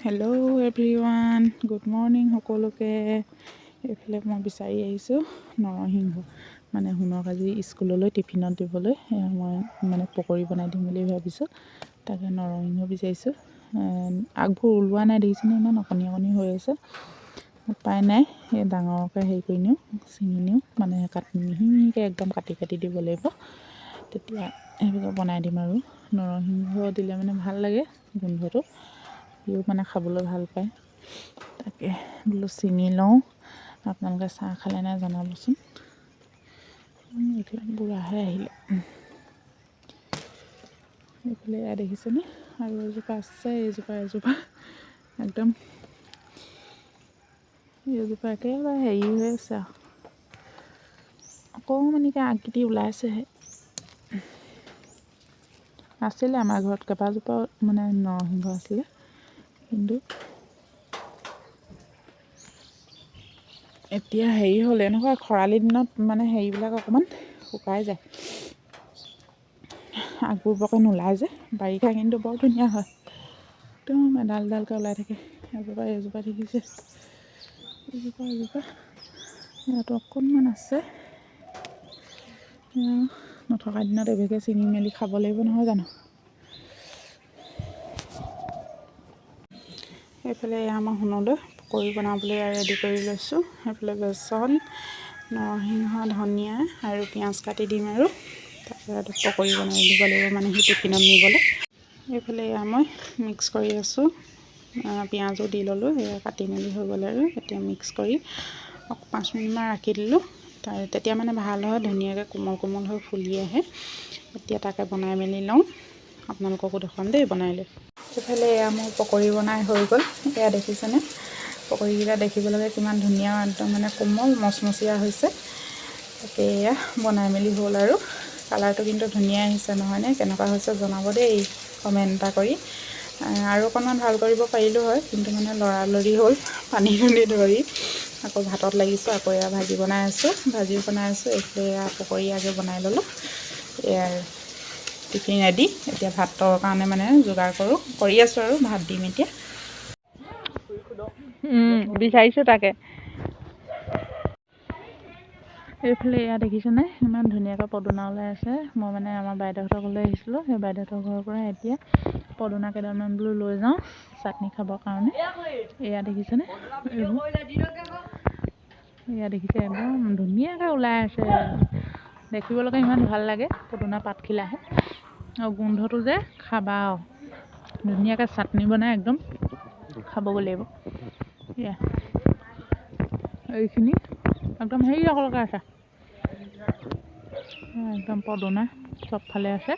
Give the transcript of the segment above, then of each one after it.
Hello everyone, good morning সকলোকে। এইফালে মই বিচাৰি আহিছোঁ নৰসিংহ, মানে সোণক আজি স্কুললৈ টিফিনত দিবলৈ মই মানে পকৰি বনাই দিম বুলি ভাবিছোঁ। তাকে নৰসিংহ বিচাৰিছোঁ। আগবোৰ ওলোৱা নাই, দেখিছেনে? ইমান অকণি অকণি হৈ আছে। উপায় নাই, এই ডাঙৰকৈ হেৰি কৰি নিওঁ, ছিঙি নিওঁ, মানে কাটি মিহি মিহিকৈ একদম কাটি কাটি দিব লাগিব। তেতিয়া সেইভাগে বনাই দিম। আৰু নৰসিংহ দিলে মানে ভাল লাগে গোন্ধটো, সিও মানে খাবলৈ ভাল পায়। তাকে বোলো ছিঙি লওঁ। আপোনালোকে চাহ খালে নাই জনাবচোন। এইফালে বুঢ়াহে আহিলে। এইফালে এয়া দেখিছেনে? আৰু এজোপা আছে, এইজোপা, এজোপা একদম, এইজোপা একেবাৰে হেৰি হৈ আছে আৰু অকণমানিকৈ আগকেইটি ওলাইছেহে। আছিলে আমাৰ ঘৰত কেইবাজোপাও মানে নৰসিংহ আছিলে, কিন্তু এতিয়া হেৰি হ'ল, এনেকুৱা খৰালি দিনত মানে হেৰিবিলাক অকণমান শুকাই যায়, আগবোৰ বৰকৈ নোলায় যে। বাৰিষা কিন্তু বৰ ধুনীয়া হয়, একদম এডাল এডালকৈ ওলাই থাকে। এজোপা, এজোপা দেখিছে, এজোপা, এজোপা, ইয়াতো অকণমান আছে। নথকা দিনত এইভাগে ছিঙি মেলি খাব লাগিব, নহয় জানো? এইফালে এয়া আমাৰ সোণলৈ পকৰি বনাবলৈ ৰেডি কৰি লৈছোঁ। সেইফালে বেচন, নৰসিংহ, ধনিয়া আৰু পিঁয়াজ কাটি দিম আৰু তাৰপিছত পকৰি বনাই দিব লাগিব, মানে সি টিফিনত নিবলৈ। এইফালে এয়া মই মিক্স কৰি আছোঁ। পিঁয়াজো দি ল'লোঁ, এয়া কাটি মেলি হৈ গ'ল। আৰু এতিয়া মিক্স কৰি 5 মিনিটমান ৰাখি দিলোঁ। তাৰ তেতিয়া মানে ভাল হয়, ধুনীয়াকৈ কোমল কোমল হৈ ফুলি আহে। এতিয়া তাকে বনাই মেলি লওঁ, আপোনালোককো দেখুৱাম দেই বনাই লৈ। এইফালে এয়া মোৰ পকৰি বনাই হৈ গ'ল। এয়া দেখিছেনে? পকৰিকেইটা দেখিবলৈকে কিমান ধুনীয়া, একদম মানে কোমল মচমচীয়া হৈছে। তাকে এয়া বনাই মেলি হ'ল আৰু কালাৰটো কিন্তু ধুনীয়া আহিছে, নহয়নে? কেনেকুৱা হৈছে জনাব দেই কমেণ্ট এটা কৰি। আৰু অকণমান ভাল কৰিব পাৰিলোঁ হয়, কিন্তু মানে লৰালৰি হ'ল, পানী দুনি ধৰি আকৌ ভাতত লাগিছোঁ, আকৌ এয়া ভাজি বনাই আছোঁ, ভাজিও বনাই আছোঁ। এইফালে এয়া পকৰি আগে বনাই ল'লোঁ। এয়া টিফিন ৰেডি। এতিয়া ভাতৰ কাৰণে মানে যোগাৰ কৰোঁ, কৰি আছোঁ আৰু ভাত দিম এতিয়া। বিচাৰিছোঁ তাকে। এইফালে এয়া দেখিছেনে? ইমান ধুনীয়াকৈ পদুনা ওলাই আছে। মই মানে আমাৰ বাইদেউহঁতৰ ঘৰলৈ আহিছিলোঁ। সেই বাইদেউহঁতৰ ঘৰৰ পৰা এতিয়া পদুনা কেইডালমান বোলো লৈ যাওঁ চাটনি খাবৰ কাৰণে। এয়া দেখিছেনে? এইবোৰ এয়া দেখিছে, একদম ধুনীয়াকৈ ওলাই আছে। দেখিবলৈকে ইমান ভাল লাগে পদুনা পাতখিলাহে আৰু গোন্ধটো যে খাবা আৰু ধুনীয়াকৈ চাটনি বনাই একদম খাবগৈ লাগিব। এয়া এইখিনি একদম হেৰি অকলকে আছে, একদম পদুনা চবফালে আছে।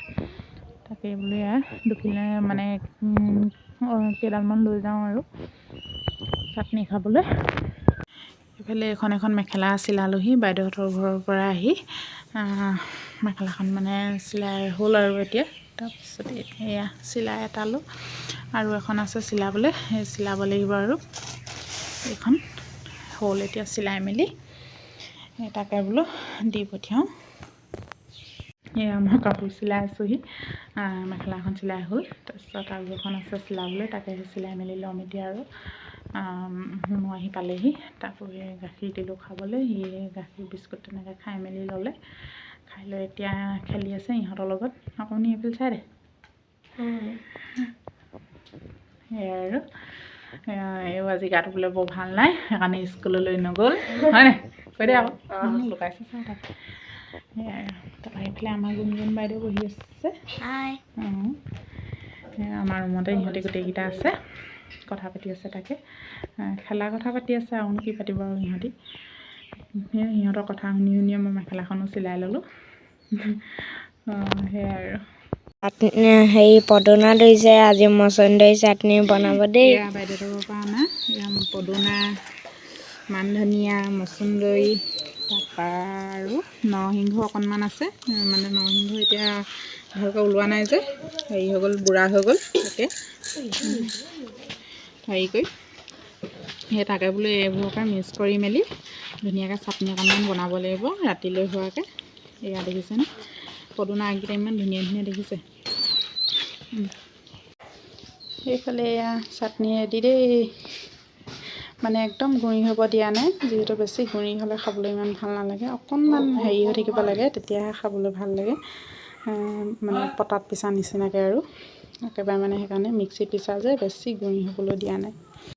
তাকে বোলো এয়া দুখিলা মানে কেইডালমান লৈ যাওঁ আৰু চাটনি খাবলৈ। এইফালে এখন এখন মেখেলা চিলালোহি বাইদেউহঁতৰ ঘৰৰ পৰা আহি। মেখেলাখন মানে চিলাই হ'ল আৰু এতিয়া তাৰপিছত এয়া চিলাই এটালোঁ আৰু এখন আছে চিলাবলৈ, সেই চিলাব লাগিব। আৰু এইখন হ'ল এতিয়া চিলাই মেলি, তাকে বোলো দি পঠিয়াওঁ। এয়া মই কাপোৰ চিলাই আছোঁহি। মেখেলা এখন চিলাই হ'ল, তাৰপিছত আৰু এখন আছে চিলাবলৈ, তাকে চিলাই মেলি ল'ম এতিয়া। আৰু সোণো আহি পালেহি, তাকো গাখীৰ দিলোঁ খাবলৈ। সি গাখীৰ বিস্কুট তেনেকৈ খাই মেলি ল'লে। খাই লৈ এতিয়া খেলি আছে ইহঁতৰ লগত। অকণি এইফালে চাই দে। সেয়াই আৰু এইও আজি গাটো বোলে বৰ ভাল নাই, সেইকাৰণে স্কুললৈ নগ'ল, হয় নাই? কৈ দে আকৌ, লুকাইছে চাওঁ তাক। সেয়াই আৰু তাৰপৰা এইফালে আমাৰ গুণগুণ বাইদেউ বহি আছে। অঁ, আমাৰ ৰুমতে ইহঁতি গোটেইকেইটা আছে, কথা পাতি আছে। তাকে খেলা কথা পাতি আছে, আৰুনো কি পাতিব আৰু ইহঁতি। সিহঁতৰ কথা শুনি শুনিয়ে মই মেখেলাখনো চিলাই ল'লোঁ। অঁ, সেয়াই আৰু হেৰি পদুনা ধৰিছে, আজি মচন্দৰী চাটনি বনাব দেই। এয়া বাইদেউহঁতৰ পৰা অনা এয়া পদুনা, মান ধনিয়া, মচুন্দৰী, তাৰপৰা আৰু নৰসিংহ অকণমান আছে। মানে নৰসিংহ এতিয়া ভালকৈ ওলোৱা নাই যে, হেৰি হৈ গ'ল, বুঢ়া হৈ গ'ল। তাকে হেৰি কৰি সেই তাকে বোলো এইবোৰকে মিক্স কৰি মেলি ধুনীয়াকৈ চাটনি অকণমান বনাব লাগিব ৰাতিলৈ হোৱাকৈ। এয়া দেখিছেনে? পদুনা আগকেইটা ইমান ধুনীয়া ধুনীয়া দেখিছে। সেইফালে এয়া চাটনি ৰেডি দেই। মানে একদম গুড়ি হ'ব দিয়া নাই, যিহেতু বেছি গুড়ি হ'লে খাবলৈ ইমান ভাল নালাগে। অকণমান হেৰি হৈ থাকিব লাগে, তেতিয়াহে খাবলৈ ভাল লাগে। মানে পটাত পিছা নিচিনাকৈ আৰু একেবাৰে মানে সেইকাৰণে মিক্সিত পিছা যে বেছি গুড়ি হ'বলৈ দিয়া নাই।